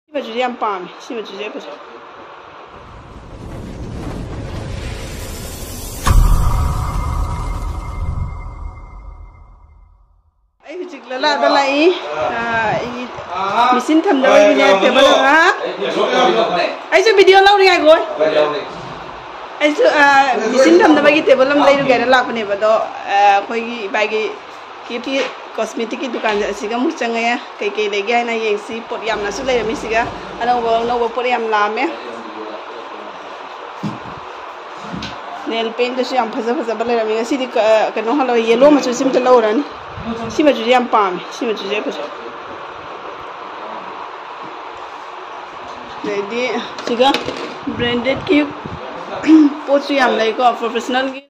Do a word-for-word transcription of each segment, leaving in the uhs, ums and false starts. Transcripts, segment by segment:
ꯁꯤ ꯃꯆꯨꯁꯦ ꯌꯥꯝ ꯄꯥꯝꯃꯦ, ꯁꯤ ꯃꯆꯨꯁꯦ ꯌꯥꯝ ꯐꯖꯩ꯫ ꯑꯩ ꯍꯧꯖꯤꯛ ꯂꯂꯥꯗ ꯂꯥꯛꯏ꯫ ꯑꯥ, ꯑꯩꯒꯤ ꯃꯦꯆꯤꯟ ꯊꯝꯅꯕꯒꯤꯅꯦ ꯇꯦꯕꯜ ꯑꯃ꯫ ꯑꯩꯁꯨ ꯚꯤꯗꯤꯑꯣ ꯂꯧꯔꯤ, ꯉꯥꯏꯈꯣ꯫ ꯑꯩꯁꯨ, ꯑꯥ, ꯃꯦꯆꯤꯟ ꯊꯝꯅꯕꯒꯤ ꯇꯦꯕꯜ ꯑꯃ ꯂꯩꯔꯨꯒꯦꯅ ꯂꯥꯛꯄꯅꯦꯕ, ꯑꯗꯣ, ꯑꯥ, ꯑꯩꯈꯣꯏꯒꯤ ꯏꯕꯥꯏꯒꯤ ꯀ꯭ꯌꯨꯇꯤ ꯀꯣꯁꯃꯦꯇꯤꯛꯀꯤ ꯗꯨꯀꯥꯟ ꯑꯁꯤꯒ ꯑꯃꯨꯛ ꯆꯪꯉꯛꯑꯦ꯫ ꯀꯩꯀꯩ ꯂꯩꯒꯦ ꯍꯥꯏꯅ ꯌꯦꯡꯁꯤ꯫ ꯄꯣꯠ ꯌꯥꯝꯅꯁꯨ ꯂꯩꯔꯝꯃꯤ ꯁꯤꯒ꯫ ꯑꯅꯧꯕ ꯑꯅꯧꯕ ꯄꯣꯠ ꯌꯥꯝ ꯂꯥꯛꯑꯝꯃꯦ꯫ ꯅꯦꯜ ꯄꯦꯟꯗꯁꯨ ꯌꯥꯝ ꯐꯖ ꯐꯖꯕ ꯂꯩꯔꯝꯃꯤ꯫ ꯉꯁꯤꯗꯤ ꯀ-, ꯀꯩꯅꯣ ꯍꯜꯂꯛꯑꯣ, ꯌꯦꯜꯂꯣ ꯃꯆꯨꯁꯤꯃꯇ ꯂꯧꯔꯅꯤ꯫ ꯁꯤ ꯃꯆꯨꯁꯦ ꯌꯥꯝ ꯄꯥꯝꯃꯦ꯫ ꯁꯤ ꯃꯆꯨꯁꯦ ꯐꯖꯩ꯫ ꯑꯗꯩꯗꯤ ꯁꯤꯒ ꯕ꯭ꯔꯦꯟꯗꯦꯠꯀꯤ ꯄꯣꯠꯁꯨ ꯌꯥꯝ ꯂꯩꯀꯣ, ꯄ꯭ꯔꯣꯐꯦꯁꯅꯦꯜꯒꯤ꯫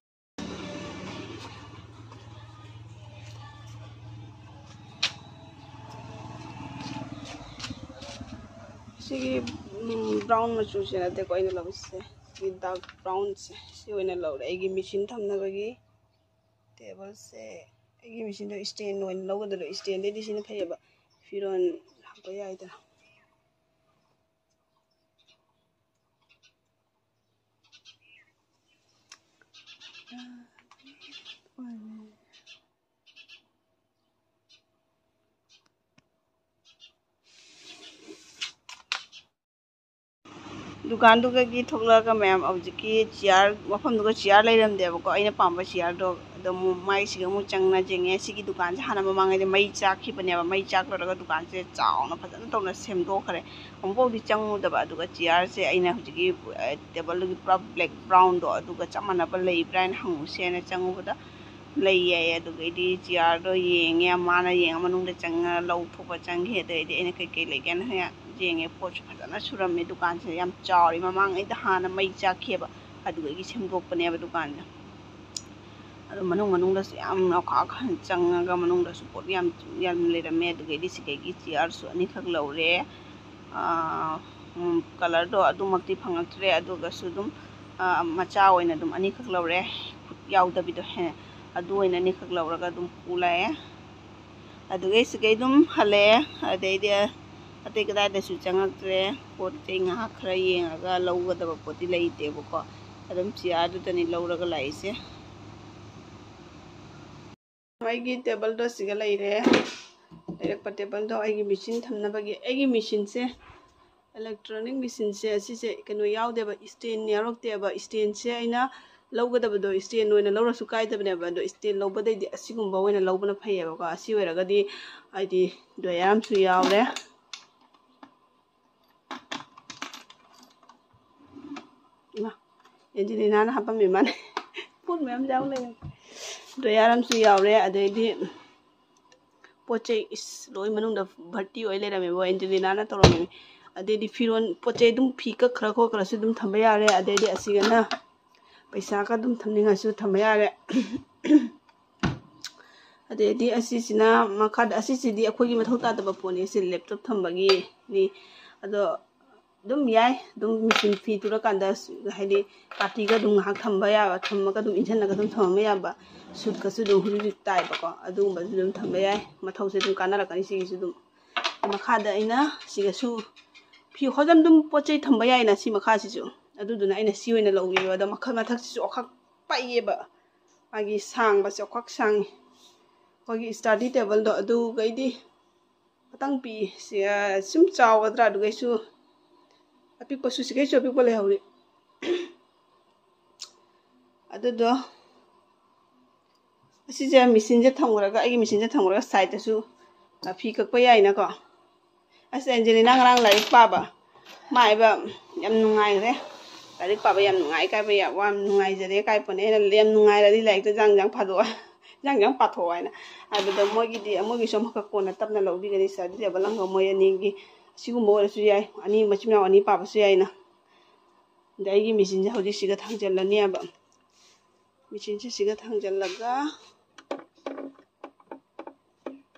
ꯁꯤꯒꯤ, ꯎꯝ, ꯕ꯭ꯔꯥꯎꯟ ꯃꯆꯨꯁꯦ ꯅꯠꯇꯦꯀꯣ ꯑꯩꯅ ꯂꯧꯔꯤꯁꯦ, ꯁꯤꯒꯤ ꯗꯥꯔꯛ ꯕ꯭ꯔꯥꯎꯟꯁꯦ, ꯁꯤ ꯑꯣꯏꯅ ꯂꯧꯔꯦ ꯑꯩꯒꯤ ꯃꯦꯆꯤꯟ ꯊꯝꯅꯕꯒꯤ ꯇꯦꯕꯜꯁꯦ꯫ ꯑꯩꯒꯤ ꯃꯦꯆꯤꯟꯗꯣ ꯏꯁꯇꯦꯟ ꯑꯣꯏꯅ ꯂꯧꯒꯗꯕ, ꯏꯁꯇꯦꯟꯗꯩꯗꯤ ꯁꯤꯅ ꯐꯩꯌꯦꯕ, ꯐꯤꯔꯣꯟ ꯍꯥꯞꯄ ꯌꯥꯏꯗꯅ꯫ ꯗꯨꯀꯥꯟꯗꯨꯗꯒꯤ ꯊꯣꯛꯂꯛꯑꯒ ꯃꯌꯥꯝ ꯍꯧꯖꯤꯛꯀꯤ ꯆꯤꯌꯥꯔ ꯃꯐꯝꯗꯨꯒ ꯆꯤꯌꯥꯔ ꯂꯩꯔꯝꯗꯦꯕꯀꯣ, ꯑꯩꯅ ꯄꯥꯝꯕ ꯆꯤꯌꯥꯔꯗꯣ꯫ ꯑꯗꯣ ꯑꯃꯨꯛ ꯃꯥꯏꯁꯤꯒ ꯑꯃꯨꯛ ꯆꯪꯅ ꯌꯦꯡꯉꯦ꯫ ꯁꯤꯒꯤ ꯗꯨꯀꯥꯟꯁꯦ ꯍꯥꯟꯅ ꯃꯃꯥꯡꯉꯩꯗ ꯃꯩ ꯆꯥꯛꯈꯤꯕꯅꯦꯕ, ꯃꯩ ꯆꯥꯛꯂꯨꯔꯒ ꯗꯨꯀꯥꯟꯁꯦ ꯆꯥꯎꯅ ꯐꯖꯅ ꯇꯧꯅ ꯁꯦꯝꯗꯣꯛꯈ꯭ꯔꯦ꯫ ꯑꯃꯨꯛꯐꯥꯎꯗꯤ ꯆꯪꯉꯨꯗꯕ꯫ ꯑꯗꯨꯒ ꯆꯤꯌꯥꯔꯁꯦ ꯑꯩꯅ ꯍꯧꯖꯤꯛꯀꯤ, ꯑ, ꯇꯦꯕꯜꯗꯨꯒꯤ ꯄꯨꯔꯥ ꯕ꯭ꯂꯦꯛ ꯕ꯭ꯔꯥꯎꯟꯗꯣ ꯑꯗꯨꯒ ꯆꯞ ꯃꯥꯟꯅꯕ ꯂꯩꯕ꯭ꯔꯥ ꯍꯥꯏꯅ ꯍꯪꯉꯨꯁꯦꯅ ꯆꯪꯉꯨꯕꯗ ꯂꯩꯌꯦ꯫ ꯑꯗꯨꯒꯩꯗꯤ ꯆꯤꯌꯥꯔꯗꯣ ꯌꯦꯡꯉꯦ, ꯃꯥꯅ ꯌꯦꯡꯉ ꯃꯅꯨꯡꯗ ꯆꯪꯉ ꯂꯧꯊꯣꯛꯄ ꯆꯪꯈꯤ꯫ ꯑꯗꯩꯗꯤ ꯑꯩꯅ ꯀꯩꯀꯩ ꯂꯩꯒꯦꯅ ꯍꯦꯛ ꯌꯦꯡꯉꯦ꯫ ꯄꯣꯠꯁꯨ ꯐꯖꯅ ꯁꯨꯔꯝꯃꯦ꯫ ꯗꯨꯀꯥꯟꯁꯦ ꯌꯥꯝ ꯆꯥꯎꯔꯦ꯫ ꯃꯃꯥꯡꯉꯩꯗ ꯍꯥꯟꯅ ꯃꯩ ꯆꯥꯛꯈꯤꯑꯕ, ꯑꯗꯨꯗꯒꯤ ꯁꯦꯝꯗꯣꯛꯄꯅꯦꯕ ꯗꯨꯀꯥꯟꯁꯦ꯫ ꯑꯗꯣ ꯃꯅꯨꯡ ꯃꯅꯨꯡꯗꯁꯨ ꯌꯥꯝ ꯈꯥ ꯈꯥ ꯆꯪꯉꯒ ꯃꯅꯨꯡꯗꯁꯨ ꯄꯣꯠ ꯌꯥꯝ, ꯌꯥꯝ ꯂꯩꯔꯝꯃꯦ꯫ ꯑꯗꯨꯗꯒꯤꯗꯤ ꯁꯤꯗꯒꯤ ꯆꯤꯌꯥꯔꯁꯨ ꯑꯅꯤꯈꯛ ꯂꯧꯔꯦ꯫ ꯑꯥ, ꯎꯝ, ꯀꯂꯔꯗꯣ ꯑꯗꯨꯃꯛꯇꯤ ꯐꯪꯉꯛꯇ꯭ꯔꯦ꯫ ꯑꯗꯨꯒꯁꯨ ꯑꯗꯨꯝ, ꯑꯥ, ꯃꯆꯥ ꯑꯣꯏꯅ ꯑꯗꯨꯝ ꯑꯅꯤꯈꯛ ꯂꯧꯔꯦ, ꯈꯨꯠ ꯌꯥꯎꯗꯕꯤꯗꯣ꯫ ꯍꯦ, ꯑꯗꯨ ꯑꯣꯏꯅ ꯑꯅꯤꯈꯛ ꯂꯧꯔꯒ ꯑꯗꯨꯝ ꯄꯨ ꯂꯥꯛꯑꯦ꯫ ꯑꯗꯨꯒꯩꯁꯤꯒꯩ ꯑꯗꯨꯝ ꯍꯜꯂꯛꯑꯦ꯫ ꯑꯗꯩꯗꯤ ꯑꯇꯩ ꯀꯗꯥꯏꯗꯁꯨ ꯆꯪꯉꯛꯇ꯭ꯔꯦ꯫ ꯄꯣꯠ ꯆꯩ ꯉꯥꯏꯍꯥꯛ ꯈꯔ ꯌꯦꯡꯉꯒ ꯂꯧꯒꯗꯕ ꯄꯣꯠꯇꯤ ꯂꯩꯇꯦꯕꯀꯣ꯫ ꯑꯗꯨꯝ ꯆꯤꯌꯥꯔꯗꯨꯗꯅꯤ ꯂꯧꯔꯒ ꯂꯥꯛꯏꯁꯦ꯫ ꯑꯩꯒꯤ ꯇꯦꯕꯜꯗꯣ ꯁꯤꯒ ꯂꯩꯔꯦ꯫ ꯂꯩꯔꯛꯄ ꯇꯦꯕꯜꯗꯣ ꯑꯩꯒꯤ ꯃꯦꯆꯤꯟ ꯊꯝꯅꯕꯒꯤ꯫ ꯑꯩꯒꯤ ꯃꯦꯆꯤꯟꯁꯦ, ꯏꯂꯦꯛꯇ꯭ꯔꯣꯅꯤꯛ ꯃꯦꯆꯤꯟꯁꯦ, ꯑꯁꯤꯁꯦ ꯀꯩꯅꯣ ꯌꯥꯎꯗꯦꯕ, ꯏꯁꯇꯦꯟ ꯌꯥꯎꯔꯛꯇꯦꯕ꯫ ꯏꯁꯇꯦꯟꯁꯦ ꯑꯩꯅ ꯂꯧꯒꯗꯕꯗꯣ ꯏꯁꯇꯦꯟ ꯑꯣꯏꯅ ꯂꯧꯔꯁꯨ ꯀꯥꯏꯗꯕꯅꯦꯕ, ꯑꯗꯣ ꯏꯁꯇꯦꯟ ꯂꯧꯕꯗꯩꯗꯤ ꯑꯁꯤꯒꯨꯝꯕ ꯑꯣꯏꯅ ꯂꯧꯕꯅ ꯐꯩꯌꯦꯕꯀꯣ꯫ ꯑꯁꯤ ꯑꯣꯏꯔꯒꯗꯤ ꯍꯥꯏꯗꯤ ꯗ꯭ꯔꯥꯌꯔ ꯑꯃꯁꯨ ꯌꯥꯎꯔꯦ꯫ ꯏꯃꯥ, ꯑꯦꯟꯖꯦꯂꯤꯅꯥꯅ ꯍꯥꯞꯄꯝꯃꯤ ꯃꯥꯅꯦ꯫ ꯄꯣꯠ ꯃꯌꯥꯝ ꯌꯥꯎ ꯂꯩꯔꯝꯃꯦ꯫ ꯗ꯭ꯔꯥꯌꯔ ꯑꯃꯁꯨ ꯌꯥꯎꯔꯦ, ꯑꯗꯩꯗꯤ ꯄꯣꯠ ꯆꯩ ꯏꯁ ꯂꯣꯏ ꯃꯅꯨꯡꯗ ꯚꯔꯇꯤ ꯑꯣꯏ ꯂꯩꯔꯝꯃꯦꯕꯣ, ꯑꯦꯟꯖꯦꯂꯤꯅꯥꯅ ꯇꯧꯔꯝꯃꯤꯅꯤ꯫ ꯑꯗꯩꯗꯤ ꯐꯤꯔꯣꯟ ꯄꯣꯠ ꯆꯩ ꯑꯗꯨꯝ ꯐꯤ ꯀꯛꯈ꯭ꯔ ꯈꯣꯠꯈ꯭ꯔꯁꯨ ꯑꯗꯨꯝ ꯊꯝꯕ ꯌꯥꯔꯦ꯫ ꯑꯗꯩꯗꯤ ꯑꯁꯤꯒꯅ ꯄꯩꯁꯥꯒ ꯑꯗꯨꯝ ꯊꯝꯅꯤꯡꯉꯁꯨ ꯊꯝꯕ ꯌꯥꯔꯦ꯫ ꯑꯗꯩꯗꯤ ꯑꯁꯤꯁꯤꯅ ꯃꯈꯥꯗ, ꯑꯁꯤꯁꯤꯗꯤ ꯑꯩꯈꯣꯏꯒꯤ ꯃꯊꯧ ꯇꯥꯗꯕ ꯄꯣꯠꯅꯤ, ꯑꯁꯤ ꯂꯦꯞꯇꯣꯞ ꯊꯝꯕꯒꯤꯅꯤ꯫ ꯑꯗꯣ ꯑꯗꯨꯝ ꯌꯥꯏ, ꯑꯗꯨꯝ ꯃꯦꯆꯤꯟ ꯐꯤ ꯇꯨꯔꯀꯥꯟꯗ ꯍꯥꯏꯗꯤ ꯀꯥꯇꯤꯒ ꯑꯗꯨꯝ ꯉꯥꯏꯍꯥꯛ ꯊꯝꯕ ꯌꯥꯕ, ꯊꯝꯃꯒ ꯑꯗꯨꯝ ꯏꯟꯁꯤꯜꯂꯒ ꯑꯗꯨꯝ ꯊꯝꯃꯝꯕ ꯌꯥꯕ꯫ ꯁꯨꯠꯀꯁꯨ ꯑꯗꯨꯝ ꯍꯧꯖꯤꯛ ꯍꯧꯖꯤꯛ ꯇꯥꯏꯕꯀꯣ, ꯑꯗꯨꯒꯨꯝꯕꯁꯨ ꯑꯗꯨꯝ ꯊꯝꯕ ꯌꯥꯏ꯫ ꯃꯊꯧꯁꯦ ꯑꯗꯨꯝ ꯀꯥꯟꯅꯔꯛꯀꯅꯤ ꯁꯤꯒꯤꯁꯨ ꯑꯗꯨꯝ꯫ ꯃꯈꯥꯗ ꯑꯩꯅ ꯁꯤꯒꯁꯨ ꯐꯤ ꯍꯣꯖꯝ ꯑꯗꯨꯝ ꯄꯣꯠ ꯆꯩ ꯊꯝꯕ ꯌꯥꯏꯅ ꯁꯤ ꯃꯈꯥꯁꯤꯁꯨ꯫ ꯑꯗꯨꯗꯨꯅ ꯑꯩꯅ ꯁꯤ ꯑꯣꯏꯅ ꯂꯧꯒꯦꯕ꯫ ꯑꯗꯣ ꯃꯈꯜ ꯃꯊꯛꯁꯤꯁꯨ ꯑꯣꯈꯥꯛ ꯄꯩꯌꯦꯕ꯫ ꯃꯥꯒꯤ ꯁꯥꯡꯕꯁꯦ ꯑꯣꯈꯥꯛ ꯁꯥꯡꯉꯤ꯫ ꯑꯩꯈꯣꯏꯒꯤ ꯁ꯭ꯇꯗꯤ ꯇꯦꯕꯜꯗꯣ ꯑꯗꯨꯒꯩꯗꯤ ꯈꯇꯪ ꯄꯤꯛꯏ꯫ ꯁꯤ, ꯑ, ꯁꯨꯝ ꯆꯥꯎꯒꯗ꯭ꯔꯥ ꯑꯗꯨꯒꯩꯁꯨ ꯑꯄꯤꯛꯄꯁꯨ ꯁꯤꯒꯩꯁꯨ ꯑꯄꯤꯛꯄ ꯂꯩꯍꯧꯔꯤ꯫ ꯑꯗꯨꯗꯣ ꯑꯁꯤꯁꯦ ꯃꯦꯆꯤꯟꯁꯦ ꯊꯝꯈ꯭ꯔꯒ, ꯑꯩꯒꯤ ꯃꯦꯆꯤꯟꯁꯦ ꯊꯝꯈ꯭ꯔꯒ ꯁꯥꯏꯠꯇꯁꯨ, ꯑ, ꯐꯤ ꯀꯛꯄ ꯌꯥꯏꯅꯀꯣ꯫ ꯑꯁ, ꯑꯦꯟꯖꯦꯂꯤꯅꯥ ꯉꯔꯥꯡ ꯂꯥꯏꯔꯤꯛ ꯄꯥꯕ, ꯃꯥ ꯍꯥꯏꯕ ꯌꯥꯝ ꯅꯨꯡꯉꯥꯏꯈ꯭ꯔꯦ꯫ ꯂꯥꯏꯔꯤꯛ ꯄꯥꯕ ꯌꯥꯝ ꯅꯨꯡꯉꯥꯏ ꯀꯥꯏꯕ ꯌꯥ-, ꯋꯥ ꯌꯥꯝ ꯅꯨꯡꯉꯥꯏꯖꯔꯦ ꯀꯥꯏ ꯄꯣꯠꯅꯦ꯫ ꯑꯩꯅ ꯌꯥꯝ ꯅꯨꯡꯉꯥꯏꯔꯗꯤ ꯂꯥꯏꯔꯤꯛꯇꯣ ꯖꯥꯡ ꯖꯥꯡ ꯐꯥꯗꯣꯛꯑꯣ, ꯖꯥꯡ ꯖꯥꯡ ꯄꯥꯊꯣꯛꯑꯣ ꯍꯥꯏꯅ ꯍꯥꯏꯕꯗ, ꯃꯣꯏꯒꯤꯗꯤ, ꯃꯣꯏꯒꯤꯁꯨ ꯑꯃꯈꯛ ꯀꯣꯟꯅ ꯇꯞꯅ ꯂꯧꯕꯤꯒꯅꯤ꯫ ꯁ꯭ꯇꯗꯤ ꯇꯦꯕꯜ ꯑꯃꯒ ꯃꯣꯏ ꯑꯅꯤꯒꯤ, ꯑꯁꯤꯒꯨꯝꯕ ꯑꯣꯏꯔꯁꯨ ꯌꯥꯏ, ꯑꯅꯤ, ꯃꯆꯤꯟ ꯃꯅꯥꯎ ꯑꯅꯤ ꯄꯥꯕꯁꯨ ꯌꯥꯏꯅ꯫ ꯑꯗ ꯑꯩꯒꯤ ꯃꯦꯆꯤꯟꯁꯦ ꯍꯧꯖꯤꯛ ꯁꯤꯒ ꯊꯥꯡꯖꯜꯂꯅꯦꯕ꯫ ꯃꯦꯆꯤꯟꯁꯦ ꯁꯤꯒ ꯊꯥꯡꯖꯜꯂꯒ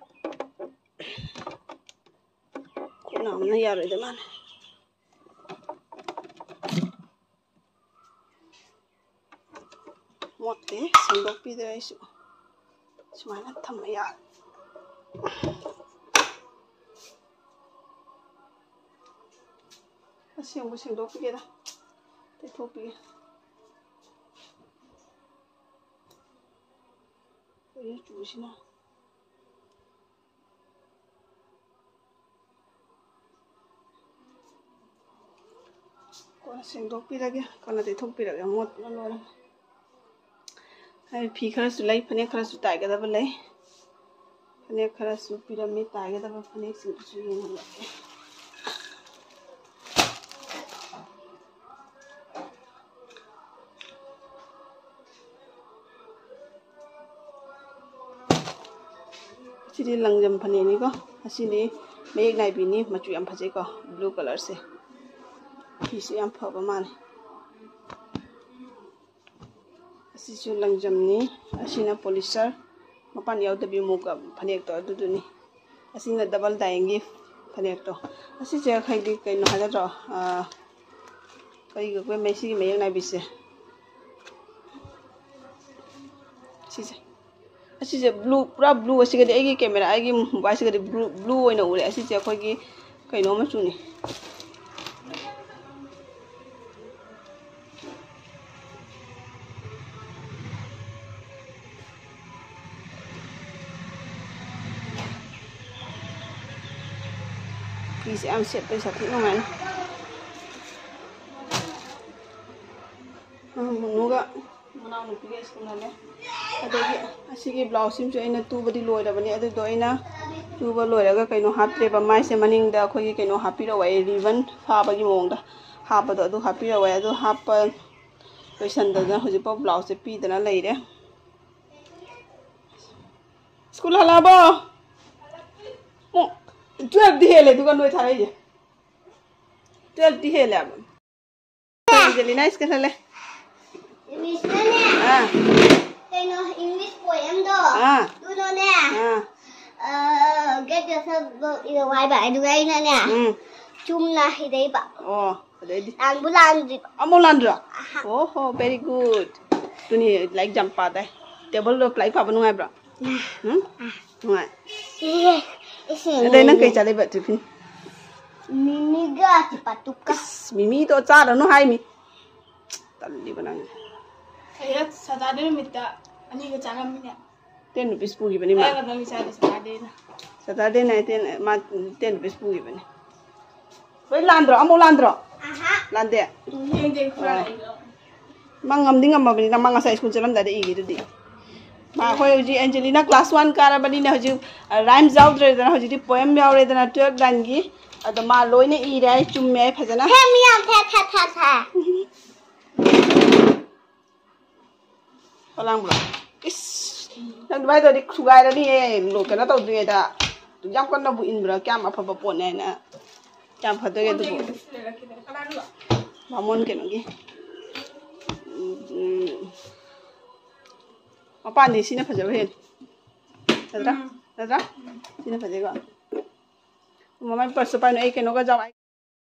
ꯈꯨꯠ ꯅꯥꯝꯅ ꯌꯥꯔꯣꯏꯗ ꯃꯥꯜꯂꯦ꯫ ꯃꯣꯠꯇꯦ, ꯁꯦꯡꯗꯣꯛꯄꯤꯗ꯭ꯔꯦ ꯑꯩꯁꯨ꯫ ꯁꯨꯃꯥꯏꯅ ꯊꯝꯕ ꯌꯥꯔꯦ꯫ ꯑꯁꯦꯡꯕ ꯁꯦꯡꯗꯣꯛꯄꯤꯒꯦꯗ, ꯇꯩꯊꯣꯛꯄꯤꯒꯦ꯫ ꯀꯩꯅꯣ ꯆꯨꯁꯤꯅ꯫ ꯀꯣꯟꯅ ꯁꯦꯡꯗꯣꯛꯄꯤꯔꯒꯦ, ꯀꯣꯟꯅ ꯇꯩꯊꯣꯛꯄꯤꯔꯒꯦ, ꯃꯣꯠꯄꯅ ꯂꯣꯏꯔꯦ꯫ ꯑꯩ ꯐꯤ ꯈꯔꯁꯨ ꯂꯩ, ꯐꯅꯦꯛ ꯈꯔꯁꯨ ꯇꯥꯏꯒꯗꯕ ꯂꯩ꯫ ꯐꯅꯦꯛ ꯈꯔꯁꯨ ꯄꯤꯔꯝꯃꯤ, ꯇꯥꯏꯒꯗꯕ ꯐꯅꯦꯛꯁꯤꯡꯗꯨꯁꯨ ꯌꯦꯡꯍꯜꯂꯛꯀꯦ꯫ ꯁꯤꯗꯤ ꯂꯪꯖꯝ ꯐꯅꯦꯛꯅꯤꯀꯣ꯫ ꯑꯁꯤꯗꯤ ꯃꯌꯦꯛ ꯅꯥꯏꯕꯤꯅꯤ, ꯃꯆꯨ ꯌꯥꯝ ꯐꯖꯩꯀꯣ, blue colourꯁꯦ꯫ ꯐꯤꯁꯨ ꯌꯥꯝ ꯐꯕ ꯃꯥꯜꯂꯦ꯫ ꯑꯁꯤꯁꯨ ꯂꯪꯖꯝꯅꯤ꯫ ꯑꯁꯤꯅ polyester, ꯃꯄꯥꯟ ꯌꯥꯎꯗꯕꯤ ꯃꯨꯒ ꯐꯅꯦꯛꯇꯣ ꯑꯗꯨꯗꯨꯅꯤ꯫ ꯑꯁꯤꯅ double dyeingꯒꯤ ꯐꯅꯦꯛꯇꯣ꯫ ꯑꯁꯤꯁꯦ ꯑꯩꯈꯣꯏꯒꯤ ꯀꯩꯅꯣ ꯍꯥꯏꯒꯗ꯭ꯔꯣ? ꯑꯥ, ꯀꯔꯤꯒ ꯑꯩꯈꯣꯏ ꯃꯩꯁꯤꯒꯤ ꯃꯌꯦꯛ ꯅꯥꯏꯕꯤꯁꯦ꯫ ꯁꯤꯁꯦ꯫ ꯑꯁꯤꯁꯦ blue, ꯄꯨꯔꯥ blue꯫ ꯑꯁꯤꯒꯗꯤ ꯑꯩꯒꯤ camera, ꯑꯩꯒꯤ mobileꯁꯤꯒꯗꯤ blue, blue ꯑꯣꯏꯅ ꯎꯔꯦ꯫ ꯑꯁꯤꯁꯦ ꯑꯩꯈꯣꯏꯒꯤ ꯀꯩꯅꯣ ꯃꯆꯨꯅꯤ꯫ ꯐꯤꯁꯦ ꯌꯥꯝ ꯁꯦꯠꯄ ꯌꯥꯝ ꯊꯤ ꯅꯨꯡꯉꯥꯏꯅꯤ꯫ ꯎꯝ, ꯃꯨꯅꯨꯒ ꯃꯅꯥꯎꯅꯨꯄꯤꯒ ꯁ꯭ꯀꯨꯜ ꯍꯜꯂꯦ꯫ ꯑꯗꯒꯤ ꯑꯁꯤꯒꯤ ꯕ꯭ꯂꯥꯎꯁꯁꯤꯃꯁꯨ ꯑꯩꯅ ꯇꯨꯕꯗꯤ ꯂꯣꯏꯔꯕꯅꯤ꯫ ꯑꯗꯨꯗꯣ ꯑꯩꯅ ꯇꯨꯕ ꯂꯣꯏꯔꯒ ꯀꯩꯅꯣ ꯍꯥꯞꯇ꯭ꯔꯦꯕ, ꯃꯥꯏꯁꯦ ꯃꯅꯤꯡꯗ ꯑꯩꯈꯣꯏꯒꯤ ꯀꯩꯅꯣ ꯍꯥꯞꯄꯤꯔꯛꯑꯣ, ribbon ꯐꯥꯕꯒꯤ ꯃꯑꯣꯡꯗ ꯍꯥꯞꯄꯗꯣ, ꯑꯗꯨ ꯍꯥꯞꯄꯤꯔꯛꯑꯣ꯫ ꯑꯗꯨ ꯍꯥꯞꯄ ꯂꯣꯏꯁꯟꯗꯗꯅ ꯍꯧꯖꯤꯛꯐꯥꯎ ꯕ꯭ꯂꯥꯎꯁꯁꯦ ꯄꯤꯗꯅ ꯂꯩꯔꯦ꯫ ꯁ꯭ꯀꯨꯜ ꯍꯜꯂꯛꯑꯕꯣ? ꯄꯨꯡ twelveꯇꯤ ꯍꯦꯜꯂꯦ, ꯑꯗꯨꯒ ꯅꯣꯏ ꯊꯥꯔꯛꯏꯁꯦ꯫ Twelveꯇꯤ ꯍꯦꯜꯂꯦ ꯍꯥꯏꯕ꯫ ꯑꯦꯟꯖꯦꯂꯤꯅꯥ ꯁ꯭ꯀꯨꯜ ꯍꯜꯂꯦ꯫ ꯏꯪꯂꯤꯁꯅꯅꯦ, ꯑꯥ꯫ ꯀꯩꯅꯣ, English poemꯗꯣ, ꯑꯥ꯫ ꯑꯗꯨꯅꯅꯦ, ꯑꯥ꯫ ꯑ, get yourself ꯏꯔꯛꯑꯣ ꯍꯥꯏꯕ, ꯑꯗꯨꯒ ꯑꯩꯅꯅꯦ, ꯎꯝ꯫ ꯆꯨꯝꯅ ꯏꯔꯛꯏꯕ꯫ ꯑꯣ, ꯑꯗꯩꯗꯤ? ꯂꯥꯟꯕꯨ ꯂꯥꯟꯗ꯭ꯔꯤꯕ꯫ ꯑꯃꯨꯛ ꯂꯥꯟꯗ꯭ꯔꯣ? ꯑꯍꯥ꯫ ꯑꯣ ꯍꯣ, very good꯫ ꯑꯗꯨꯅꯤ, ꯂꯥꯏꯔꯤꯛ ꯌꯥꯝ ꯄꯥꯗꯥꯏ꯫ Tableꯗꯣ ꯂꯥꯏꯔꯤꯛ ꯄꯥꯕ ꯅꯨꯡꯉꯥꯏꯕ꯭ꯔꯣ? ꯎꯝ? ꯅꯨꯡꯉꯥꯏ꯫ ꯑꯗꯩ ꯅꯪ ꯀꯩ ꯆꯥꯗꯣꯏꯕ ꯇꯤꯐꯤꯟ? ꯃꯤꯃꯤꯒ ꯆꯤꯄꯥꯇꯨꯞꯀ꯫ ꯑꯁ, ꯃꯤꯃꯤꯗꯣ ꯆꯥꯔꯅꯨ ꯍꯥꯏꯃꯤ꯫ ꯇꯜꯂꯤꯕ ꯅꯪ꯫ ꯍꯌꯦꯡ ꯁꯇꯔꯗꯦ ꯅꯨꯃꯤꯠꯇ ꯑꯅꯤꯒ ꯆꯥꯔꯝꯃꯤꯅꯦ꯫ Ten rupees ꯄꯨꯈꯤꯕꯅꯤ ꯃꯥ꯫ ꯑꯩꯒ ꯅꯪꯒꯤ ꯆꯥꯗꯦ ꯁꯇꯔꯗꯦꯅ꯫ Saturday night ten, ꯃꯥ ten rupees ꯄꯨꯈꯤꯕꯅꯤ꯫ ꯂꯣꯏ ꯂꯥꯟꯗ꯭ꯔꯣ? ꯑꯃꯨꯛ ꯂꯥꯟꯗ꯭ꯔꯣ? ꯑꯍꯥ꯫ ꯂꯥꯟꯗꯦ? ꯌꯦꯡꯗꯦ, ꯈꯨꯔꯥ ꯑꯣ꯫ ꯂꯩꯕꯗꯣ꯫ ꯃꯥ ꯉꯝꯗꯤ ꯉꯝꯃꯕꯅꯤꯅ ꯃꯥ ꯉꯁꯥꯏ ꯁ꯭ꯀꯨꯜ ꯆꯠꯂꯝꯗꯥꯏꯗ ꯏꯒꯦ ꯑꯗꯨꯗꯤ꯫ ꯃꯥ ꯑꯩꯈꯣꯏ ꯍꯧꯖꯤꯛ ꯑꯦꯟꯖꯦꯂꯤꯅꯥ class one ꯀꯥꯔꯕꯅꯤꯅ ꯍꯧꯖꯤꯛ, ꯑ, rhymes ꯌꯥꯎꯗ꯭ꯔꯦꯗꯅ, ꯍꯧꯖꯤꯛꯇꯤ poem ꯌꯥꯎꯔꯦꯗꯅ, twelve lineꯒꯤ꯫ ꯑꯗꯣ ꯃꯥ ꯂꯣꯏꯅ ꯏꯔꯦ ꯍꯥꯏ, ꯆꯨꯝꯃꯦ ꯍꯥꯏ ꯐꯖꯅ꯫ ꯍꯦ, ꯃꯤ ꯌꯥꯝ ꯊꯦ, ꯊꯦ, ꯊꯦ, ꯊꯦ꯫ ꯈꯣꯂꯥꯡꯕ꯭ꯔꯣ? ꯏꯁ! ꯅꯪ ꯑꯗꯨꯃꯥꯏꯅ ꯇꯧꯔꯗꯤ ꯊꯨꯒꯥꯏꯔꯅꯤꯌꯦ, ꯂꯣ-, ꯀꯩꯅꯣ ꯇꯧꯗ꯭ꯔꯤꯉꯩꯗ꯫ ꯌꯥꯝ ꯀꯟꯅꯕꯨ ꯏꯟꯕ꯭ꯔꯥ? ꯀꯌꯥꯝ ꯑꯐꯕ ꯄꯣꯠꯅꯦ ꯍꯥꯏꯅ꯫ ꯀꯌꯥꯝ ꯐꯗꯣꯏꯒꯦ ꯑꯗꯨꯕꯨ? ꯕꯥꯃꯣꯟ ꯀꯩꯅꯣꯒꯤ꯫ ꯎꯝ, ꯎꯝ꯫ ꯃꯄꯥꯟꯗꯤ ꯁꯤꯅ ꯐꯖꯕ ꯍꯦꯜꯂꯤ꯫ ꯅꯠꯇ꯭ꯔꯥ? ꯎꯝ꯫ ꯅꯠꯇ꯭ꯔꯥ? ꯎꯝ꯫ ꯁꯤꯅ ꯐꯖꯩꯀꯣ? ꯃꯃꯥꯏ purseꯇꯣ ꯄꯥꯏꯅꯨ, ꯑꯩ ꯀꯩꯅꯣꯒ ꯌꯥꯎ-,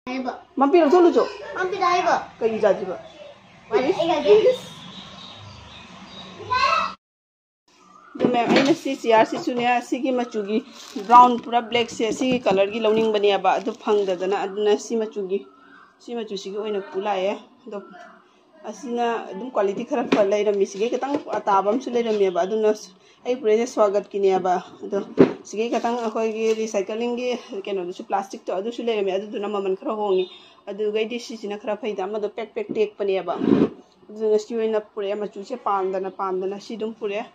ꯍꯥꯏꯕ꯫ ꯃꯝꯄꯤ ꯂꯧꯊꯣꯛꯂꯨꯆꯣ꯫ ꯃꯝꯄꯤꯗ ꯍꯥꯏꯕ꯫ ꯀꯩꯒꯤ ꯆꯥꯁꯤꯕ? ꯋꯥꯔꯤ ꯑꯩꯒ ꯍꯥꯏꯒꯦ꯫ ꯑꯗꯨ ꯃꯦꯝ, ꯑꯩꯅ ꯁꯤ chairꯁꯤꯁꯨꯅꯦ, ꯁꯤꯒꯤ ꯃꯆꯨꯒꯤ brown ꯄꯨꯔꯥ blackꯁꯦ, ꯁꯤꯒꯤ colourꯒꯤ ꯂꯧꯅꯤꯡꯕꯅꯦꯕ, ꯑꯗꯨ ꯐꯪꯗꯗꯅ, ꯑꯗꯨꯅ ꯁꯤ ꯃꯆꯨꯒꯤ, ꯁꯤ ꯃꯆꯨꯁꯤꯒꯤ ꯑꯣꯏꯅ ꯄꯨ ꯂꯥꯛꯑꯦ꯫ ꯑꯗꯣ ꯑꯁꯤꯅ ꯑꯗꯨꯝ quality ꯈꯔ ꯐ-, ꯂꯩꯔꯝꯃꯤ꯫ ꯁꯤꯒꯤ ꯈꯤꯇꯪ ꯑꯇꯥꯕ ꯑꯃꯁꯨ ꯂꯩꯔꯝꯃꯦꯕ, ꯑꯗꯨꯅ ꯑꯩ ꯄꯨꯔꯛꯏꯁꯦ ꯁ꯭ꯋꯥꯒꯠꯀꯤꯅꯦꯕ꯫ ꯑꯗꯣ ꯁꯤꯒꯤ ꯈꯤꯇꯪ ꯑꯩꯈꯣꯏꯒꯤ recyclingꯒꯤ ꯀꯩꯅꯣꯗꯨꯁꯨ, plasticꯇꯣ ꯑꯗꯨꯁꯨ ꯂꯩꯔꯝꯃꯦ, ꯑꯗꯨꯗꯨꯅ ꯃꯃꯜ ꯈꯔ ꯍꯣꯡꯉꯤ꯫ ꯑꯗꯨꯒꯩꯗꯤ ꯁꯤꯁꯤꯅ ꯈꯔ ꯐꯩꯗ, ꯑꯃꯗꯣ ꯄꯦꯛ ꯄꯦꯛ ꯇꯦꯛꯄꯅꯦꯕ꯫ ꯑꯗꯨꯅ ꯁꯤ ꯑꯣꯏꯅ ꯄꯨꯔꯛꯑꯦ, ꯃꯆꯨꯁꯦ ꯄꯥꯝꯗꯅ ꯄꯥꯝꯗꯅ ꯁꯤ ꯑꯗꯨꯝ ꯄꯨꯔꯛꯑꯦ꯫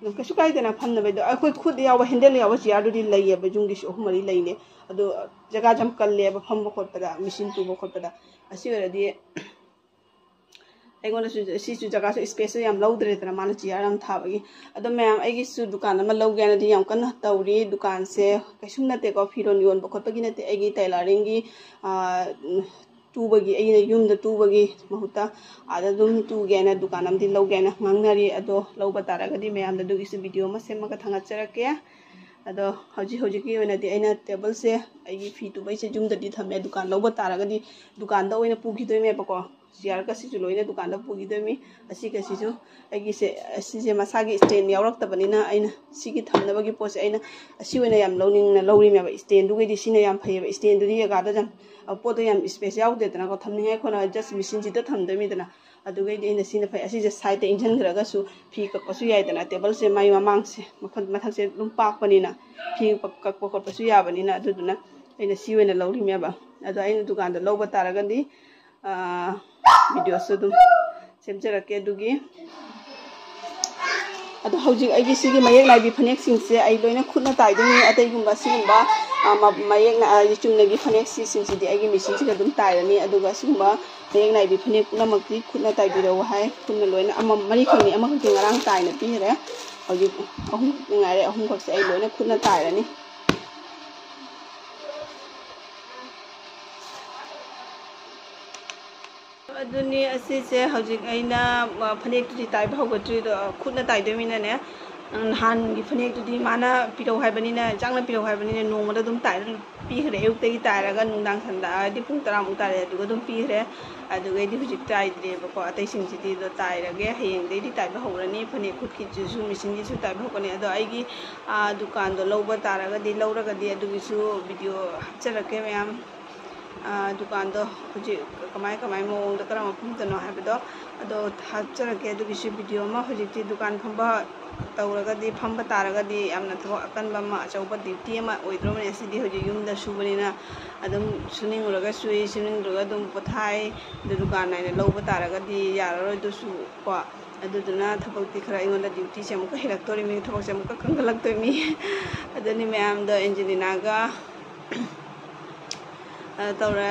ꯑꯗꯨꯝ ꯀꯩꯁꯨ ꯀꯥꯏꯗꯅ ꯐꯝꯅꯕꯩꯗꯣ, ꯑꯩꯈꯣꯏ ꯈꯨꯠ ꯌꯥꯎꯕ handle ꯌꯥꯎꯕ chairꯗꯨꯗꯤ ꯂꯩꯌꯦꯕ, ꯌꯨꯝꯒꯤꯁꯨ ꯑꯍꯨꯝ ꯃꯔꯤ ꯂꯩꯅꯦ꯫ ꯑꯗꯣ ꯖꯒꯥꯁꯦ ꯌꯥꯝ ꯀꯜꯂꯦꯕ, ꯐꯝꯕ ꯈꯣꯠꯄꯗ, machine ꯇꯨꯕ ꯈꯣꯠꯄꯗ꯫ ꯑꯁꯤ ꯑꯣꯏꯔꯗꯤ ꯑꯩꯉꯣꯟꯗꯁꯨ ꯁꯤꯁꯨ ꯖꯒꯥꯁꯨ, spaceꯁꯨ ꯌꯥꯝ ꯂꯧꯗ꯭ꯔꯦꯗꯅ, ꯃꯥꯅ chair ꯑꯃ ꯊꯥꯕꯒꯤ꯫ ꯑꯗꯣ ꯃꯌꯥꯝ, ꯑꯩꯒꯤꯁꯨ ꯗꯨꯀꯥꯟ ꯑꯃ ꯂꯧꯒꯦ ꯍꯥꯏꯅꯗꯤ ꯌꯥꯝ ꯀꯟꯅ ꯇꯧꯔꯤ꯫ ꯗꯨꯀꯥꯟꯁꯦ ꯀꯩꯁꯨꯝ ꯅꯠꯇꯦꯀꯣ, ꯐꯤꯔꯣꯜ ꯌꯣꯟꯕ ꯈꯣꯠꯄꯒꯤ ꯅꯠꯇꯦ, ꯑꯩꯒꯤ tailoringꯒꯤ, ꯑꯥ, ꯇꯨꯕꯒꯤ, ꯑꯩꯅ ꯌꯨꯝꯗ ꯇꯨꯕꯒꯤ ꯃꯍꯨꯠꯇ ꯑꯥꯗ ꯑꯗꯨꯝ ꯇꯨꯒꯦꯅ ꯗꯨꯀꯥꯟ ꯑꯃꯗꯤ ꯂꯧꯒꯦꯅ ꯉꯥꯡꯅꯔꯤ꯫ ꯑꯗꯣ ꯂꯧꯕ ꯇꯥꯔꯒꯗꯤ ꯃꯌꯥꯝꯗ ꯑꯗꯨꯒꯤꯁꯨ video ꯑꯃ ꯁꯦꯝꯃꯒ ꯊꯥꯒꯠꯆꯔꯛꯀꯦ꯫ ꯑꯗꯣ ꯍꯧꯖꯤꯛ ꯍꯧꯖꯤꯛꯀꯤ ꯑꯣꯏꯅꯗꯤ ꯑꯩꯅ tableꯁꯦ, ꯑꯩꯒꯤ ꯐꯤ ꯇꯨꯕꯩꯁꯦ ꯌꯨꯝꯗꯗꯤ ꯊꯝꯃꯦ꯫ ꯗꯨꯀꯥꯟ ꯂꯧꯕ ꯇꯥꯔꯒꯗꯤ ꯗꯨꯀꯥꯟꯗ ꯑꯣꯏꯅ ꯄꯨꯈꯤꯗꯣꯏꯅꯦꯕꯀꯣ꯫ ꯆꯤꯌꯔꯒꯁꯤꯁꯨ ꯂꯣꯏꯅ ꯗꯨꯀꯥꯟꯗ ꯄꯨꯈꯤꯗꯣꯏꯅꯤ꯫ ꯑꯁꯤꯒꯁꯤꯁꯨ ꯑꯩꯒꯤꯁꯦ, ꯑꯁꯤꯁꯦ ꯃꯁꯥꯒꯤ ꯏꯁꯇꯦꯟ ꯌꯥꯎꯔꯛꯇꯕꯅꯤꯅ ꯑꯩꯅ ꯁꯤꯒꯤ ꯊꯝꯅꯕꯒꯤ ꯄꯣꯠꯁꯦ ꯑꯩꯅ ꯑꯁꯤ ꯑꯣꯏꯅ ꯌꯥꯝ ꯂꯧꯅꯤꯡꯅ ꯂꯧꯔꯤꯅꯦꯕ꯫ ꯏꯁꯇꯦꯟꯗꯨꯒꯩꯗꯤ ꯁꯤꯅ ꯌꯥꯝ ꯐꯩꯌꯦꯕ꯫ ꯏꯁꯇꯦꯟꯗꯨꯗꯤ ꯖꯒꯥꯗ ꯌꯥꯝ, ꯄꯣꯠꯇꯣ ꯌꯥꯝ ꯏꯁꯄꯦꯁ ꯌꯥꯎꯗꯦꯗꯅꯀꯣ, ꯊꯝꯅꯤꯡꯉꯥꯏ ꯈꯣꯠꯅ just ꯃꯦꯆꯤꯟꯁꯤꯗ ꯊꯝꯗꯣꯏꯅꯤꯗꯅ꯫ ꯑꯗꯨꯒꯩꯗꯤ ꯑꯩꯅ ꯁꯤꯅ ꯐꯩ꯫ ꯑꯁꯤꯁꯦ ꯁꯥꯏꯗꯇ ꯏꯟꯁꯤꯟꯈ꯭ꯔꯒꯁꯨ ꯐꯤ ꯀꯛꯄꯁꯨ ꯌꯥꯏꯗꯅ꯫ ꯇꯦꯕꯜꯁꯦ ꯃꯥꯏ ꯃꯃꯥꯡꯁꯦ ꯃꯈꯜ ꯃꯊꯛꯁꯦ ꯑꯗꯨꯝ ꯄꯥꯛꯄꯅꯤꯅ ꯐꯤ ꯀꯛꯄ ꯈꯣꯠꯄꯁꯨ ꯌꯥꯕꯅꯤꯅ꯫ ꯑꯗꯨꯗꯨꯅ ꯑꯩꯅ ꯁꯤ ꯑꯣꯏꯅ ꯂꯧꯔꯤꯅꯦꯕ꯫ ꯑꯗꯣ ꯑꯩꯅ ꯗꯨꯀꯥꯟꯗ ꯂꯧꯕ ꯇꯥꯔꯒꯗꯤ ꯚꯤꯗꯤꯑꯣꯁꯨ ꯑꯗꯨꯝ ꯁꯦꯝꯖꯔꯛꯀꯦ꯫ ꯑꯗꯨꯒꯤ ꯑꯗꯣ ꯍꯧꯖꯤꯛ ꯑꯩꯒꯤ ꯁꯤꯒꯤ ꯃꯌꯦꯛ ꯅꯥꯏꯕꯤ ꯐꯅꯦꯛꯁꯤꯡꯁꯦ ꯑꯩ ꯂꯣꯏꯅ ꯈꯨꯠꯅ ꯇꯥꯏꯗꯣꯏꯅꯤ꯫ ꯑꯇꯩꯒꯨꯝꯕ ꯁꯤꯒꯨꯝꯕ ꯃꯌꯦꯛ ꯆꯨꯝꯅꯒꯤ ꯐꯅꯦꯛꯁꯤꯡꯁꯤꯗꯤ ꯑꯩꯒꯤ ꯃꯦꯆꯤꯟꯁꯤꯗ ꯑꯗꯨꯝ ꯇꯥꯏꯔꯅꯤ꯫ ꯑꯗꯨꯒ ꯁꯤꯒꯨꯝꯕ ꯃꯌꯦꯛ ꯅꯥꯏꯕꯤ ꯐꯅꯦꯛ ꯄꯨꯝꯅꯃꯛꯇꯤ ꯈꯨꯠꯅ ꯇꯥꯏꯕꯤꯔꯛꯎ ꯍꯥꯏ꯫ ꯈꯨꯠꯅ ꯂꯣꯏꯅ ꯑꯃ ꯃꯔꯤꯈꯛꯅꯤ, ꯑꯃꯈꯛꯇꯤ ꯉꯔꯥꯡ ꯇꯥꯏꯅ ꯄꯤꯈ꯭ꯔꯦ꯫ ꯍꯧꯖꯤꯛ ꯑꯍꯨꯝꯈꯛꯇꯤ ꯉꯥꯏꯔꯦ꯫ ꯑꯍꯨꯝꯈꯛꯁꯦ ꯑꯩ ꯂꯣꯏꯅ ꯈꯨꯠꯅ ꯇꯥꯏꯔꯅꯤ꯫ ꯑꯗꯨꯅꯤ, ꯑꯁꯤꯁꯦ ꯍꯧꯖꯤꯛ ꯑꯩꯅ ꯐꯅꯦꯛꯇꯨꯗꯤ ꯇꯥꯏꯕ ꯍꯧꯒꯠꯇ꯭ꯔꯤꯗꯣ, ꯈꯨꯠꯅ ꯇꯥꯏꯗꯣꯏꯅꯤꯅꯅꯦ꯫ ꯅꯍꯥꯟꯒꯤ ꯐꯅꯦꯛꯇꯨꯗꯤ ꯃꯥꯅ ꯄꯤꯔꯛꯎ ꯍꯥꯏꯕꯅꯤꯅ, ꯏꯆꯥꯅ ꯄꯤꯔꯛꯎ ꯍꯥꯏꯕꯅꯤꯅ ꯅꯣꯡꯃꯗ ꯑꯗꯨꯝ ꯇꯥꯏꯔ ꯄꯤꯈ꯭ꯔꯦ꯫ ꯑꯌꯨꯛꯇꯒꯤ ꯇꯥꯏꯔꯒ ꯅꯨꯡꯗꯥꯡ ꯁꯟꯗ ꯍꯥꯏꯗꯤ ꯄꯨꯡ ꯇꯔꯥꯃꯨꯛ ꯇꯥꯔꯦ, ꯑꯗꯨꯒ ꯑꯗꯨꯝ ꯄꯤꯈ꯭ꯔꯦ꯫ ꯑꯗꯨꯒꯩꯗꯤ ꯍꯧꯖꯤꯛ ꯇꯥꯏꯗ꯭ꯔꯦꯕꯀꯣ꯫ ꯑꯇꯩꯁꯤꯡꯁꯤꯗꯤ ꯑꯗꯣ ꯇꯥꯏꯔꯒꯦ, ꯍꯌꯦꯡꯗꯩꯗꯤ ꯇꯥꯏꯕ ꯍꯧꯔꯅꯤ꯫ ꯐꯅꯦꯛ ꯈꯨꯠꯀꯤꯁꯤꯁꯨ ꯃꯦꯆꯤꯟꯒꯤꯁꯨ ꯇꯥꯏꯕ ꯍꯧꯒꯅꯤ꯫ ꯑꯗꯣ ꯑꯩꯒꯤ ꯗꯨꯀꯥꯟꯗꯣ ꯂꯧꯕ ꯇꯥꯔꯒꯗꯤ, ꯂꯧꯔꯒꯗꯤ ꯑꯗꯨꯒꯤꯁꯨ ꯚꯤꯗꯤꯑꯣ ꯍꯥꯞꯆꯔꯛꯀꯦ ꯃꯌꯥꯝ꯫ ꯗꯨꯀꯥꯟꯗꯣ ꯍꯧꯖꯤꯛ ꯀꯃꯥꯏ ꯀꯃꯥꯏ ꯃꯑꯣꯡꯗ, ꯀꯔꯝꯕ ꯃꯐꯝꯗꯅꯣ ꯍꯥꯏꯕꯗꯣ ꯑꯗꯣ ꯍꯥꯞꯆꯔꯛꯀꯦ꯫ ꯑꯗꯨꯒꯤꯁꯨ ꯚꯤꯗꯤꯑꯣ ꯑꯃ ꯍꯧꯖꯤꯛꯇꯤ ꯗꯨꯀꯥꯟ ꯐꯝꯕ ꯇꯧꯔꯒꯗꯤ, ꯐꯝꯕ ꯇꯥꯔꯒꯗꯤ ꯌꯥꯝꯅ ꯊꯕꯛ ꯑꯀꯟꯕ ꯑꯃ, ꯑꯆꯧꯕ ꯗ꯭ꯌꯨꯇꯤ ꯑꯃ ꯑꯣꯏꯗ꯭ꯔꯣꯕꯅꯤ꯫ ꯑꯁꯤꯗꯤ ꯍꯧꯖꯤꯛ ꯌꯨꯝꯗ ꯁꯨꯕꯅꯤꯅ ꯑꯗꯨꯝ ꯁꯨꯅꯤꯡꯉꯨꯔꯒ ꯁꯨꯏ, ꯁꯨꯅꯤꯡꯗ꯭ꯔꯒ ꯑꯗꯨꯝ ꯄꯣꯊꯥꯏ꯫ ꯑꯗꯨ ꯗꯨꯀꯥꯟ ꯅꯥꯏꯅ ꯂꯧꯕ ꯇꯥꯔꯒꯗꯤ ꯌꯥꯔꯔꯣꯏ ꯑꯗꯨꯁꯨ ꯀꯣ꯫ ꯑꯗꯨꯗꯨꯅ ꯊꯕꯛꯇꯤ ꯈꯔ ꯑꯩꯉꯣꯟꯗ ꯗ꯭ꯌꯨꯇꯤꯁꯦ ꯑꯃꯨꯛꯀ ꯍꯦꯜꯂꯛꯇꯣꯔꯤꯃꯤ, ꯊꯕꯛꯁꯦ ꯑꯃꯨꯛꯀ ꯀꯟꯈꯠꯂꯛꯇꯣꯏꯃꯤ꯫ ꯑꯗꯨꯅꯤ ꯃꯌꯥꯝꯗꯣ ꯑꯦꯟꯖꯦꯂꯤꯅꯥꯒ ꯇꯧꯔꯦ꯫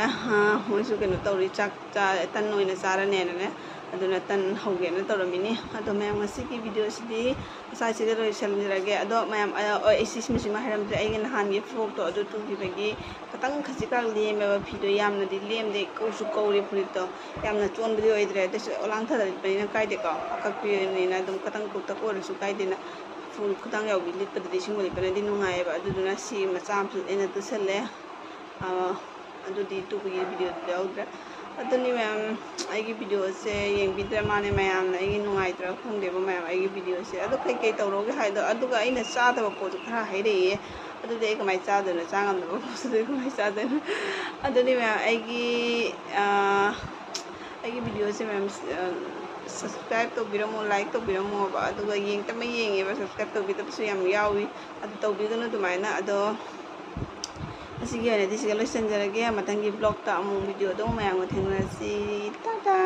ꯃꯣꯏꯁꯨ ꯀꯩꯅꯣ ꯇꯧꯔꯤ, ꯆꯥꯛ ꯆꯥ-, ꯇꯟ ꯑꯣꯏꯅ ꯆꯥꯔꯅꯦꯅꯅꯦ꯫ ꯑꯗꯨꯅ ꯇꯟ ꯍꯧꯒꯦꯅ ꯇꯧꯔꯝꯃꯤꯅꯤ꯫ ꯑꯗꯣ ꯃꯌꯥꯝ, ꯉꯁꯤꯒꯤ ꯚꯤꯗꯤꯑꯣꯁꯤꯗꯤ ꯉꯁꯥꯏꯁꯤꯗ ꯂꯣꯏꯁꯤꯟꯖꯔꯒꯦ꯫ ꯑꯗꯣ ꯃꯌꯥꯝ, ꯑ, ꯑ, ꯑꯩ ꯁꯤꯁꯤꯃꯁꯤꯃ ꯍꯥꯏꯔꯝꯗ꯭ꯔꯦ꯫ ꯑꯩꯒꯤ ꯅꯍꯥꯟꯒꯤ ꯐ꯭ꯔꯣꯛꯇꯣ ꯑꯗꯨ ꯇꯨꯈꯤꯕꯒꯤ ꯈꯤꯇꯪ ꯈꯖꯤꯛꯈꯛ ꯂꯦꯝꯃꯦꯕ꯫ ꯐꯤꯗꯣ ꯌꯥꯝꯅꯗꯤ ꯂꯦꯝꯗꯦ, ꯀꯧꯁꯨ ꯀꯧꯔꯦ ꯐꯨꯔꯤꯠꯇꯣ꯫ ꯌꯥꯝꯅ ꯆꯣꯟꯕꯗꯤ ꯑꯣꯏꯗ꯭ꯔꯦ, ꯑꯗꯨꯁꯨ ꯑꯣꯂꯥꯡ ꯊꯥꯗꯠꯄꯅꯤꯅ ꯀꯥꯏꯗꯦꯀꯣ, ꯑꯀꯛꯄꯤꯅꯤꯅ ꯑꯗꯨꯝ ꯈꯤꯇꯪ ꯀꯧꯇꯛ ꯑꯣꯏꯔꯁꯨ ꯀꯥꯏꯗꯦꯅ꯫ ꯐꯨꯜ ꯈꯨꯗꯥꯡ ꯌꯥꯎꯕꯤ ꯂꯤꯠꯄꯗꯗꯤ ꯁꯤꯒꯨꯝꯕ ꯂꯤꯠꯄꯅꯗꯤ ꯅꯨꯡꯉꯥꯏꯌꯦꯕ꯫ ꯑꯗꯨꯗꯨꯅ ꯁꯤ ꯃꯆꯥ ꯑꯃꯁꯨ ꯑꯩꯅ ꯇꯨꯁꯜꯂꯦ꯫ ꯑ, ꯑꯗꯨꯗꯤ ꯇꯨꯕꯒꯤ ꯚꯤꯗꯤꯑꯣꯗꯨꯗꯤ ꯌꯥꯎꯗ꯭ꯔꯦ꯫ ꯑꯗꯨꯅꯤ ꯃꯌꯥꯝ, ꯑꯩꯒꯤ ꯚꯤꯗꯤꯑꯣꯁꯦ ꯌꯦꯡꯕꯤꯗ꯭ꯔ ꯃꯥꯅꯦ ꯃꯌꯥꯝꯅ꯫ ꯑꯩꯒꯤ ꯅꯨꯡꯉꯥꯏꯇ꯭ꯔꯥ ꯈꯪꯗꯦꯕ ꯃꯌꯥꯝ, ꯑꯩꯒꯤ ꯚꯤꯗꯤꯑꯣꯁꯦ꯫ ꯑꯗꯣ ꯀꯩꯀꯩ ꯇꯧꯔꯣꯒꯦ ꯍꯥꯏꯗꯣ, ꯑꯗꯨꯒ ꯑꯩꯅ ꯆꯥꯗꯕ ꯄꯣꯠꯁꯨ ꯈꯔ ꯍꯥꯏꯔꯛꯑꯦ꯫ ꯑꯗꯨꯗꯤ ꯑꯩ ꯀꯃꯥꯏꯅ ꯆꯥꯗꯣꯏꯅꯣ? ꯆꯥ ꯉꯝꯗꯕ ꯄꯣꯠꯁꯤꯗꯤ ꯑꯩ ꯀꯃꯥꯏꯅ ꯆꯥꯗꯣꯏꯅꯣ? ꯑꯗꯨꯅꯤ ꯃꯌꯥꯝ, ꯑꯩꯒꯤ ꯑꯩꯒꯤ ꯚꯤꯗꯤꯑꯣꯁꯦ ꯃꯌꯥꯝ ꯁꯕꯁꯀ꯭ꯔꯥꯏꯕ ꯇꯧꯕꯤꯔꯝꯃꯣ, ꯂꯥꯏꯛ ꯇꯧꯕꯤꯔꯝꯃꯣꯕ꯫ ꯑꯗꯨꯒ ꯌꯦꯡꯇꯃꯛ ꯌꯦꯡꯉꯦꯕ, ꯁꯕꯁꯀ꯭ꯔꯥꯏꯕ ꯇꯧꯕꯤꯗꯕꯁꯨ ꯌꯥꯝ ꯌꯥꯎꯏ꯫ ꯑꯗꯨ ꯇꯧꯕꯤꯒꯅꯨ ꯑꯗꯨꯃꯥꯏꯅ꯫ ꯑꯗꯣ ꯉꯁꯤꯒꯤ ꯑꯣꯏꯅꯗꯤ ꯁꯤꯒ ꯂꯣꯏꯁꯤꯟꯖꯔꯒꯦ꯫ ꯃꯊꯪꯒꯤ ꯕ꯭ꯂꯣꯛꯇ ꯑꯃꯨꯛ ꯚꯤꯗꯤꯑꯣꯗꯣ ꯑꯃꯨꯛ ꯃꯌꯥꯝꯒ ꯊꯦꯡꯅꯔꯁꯤ꯫ ꯇꯥꯇꯥ꯫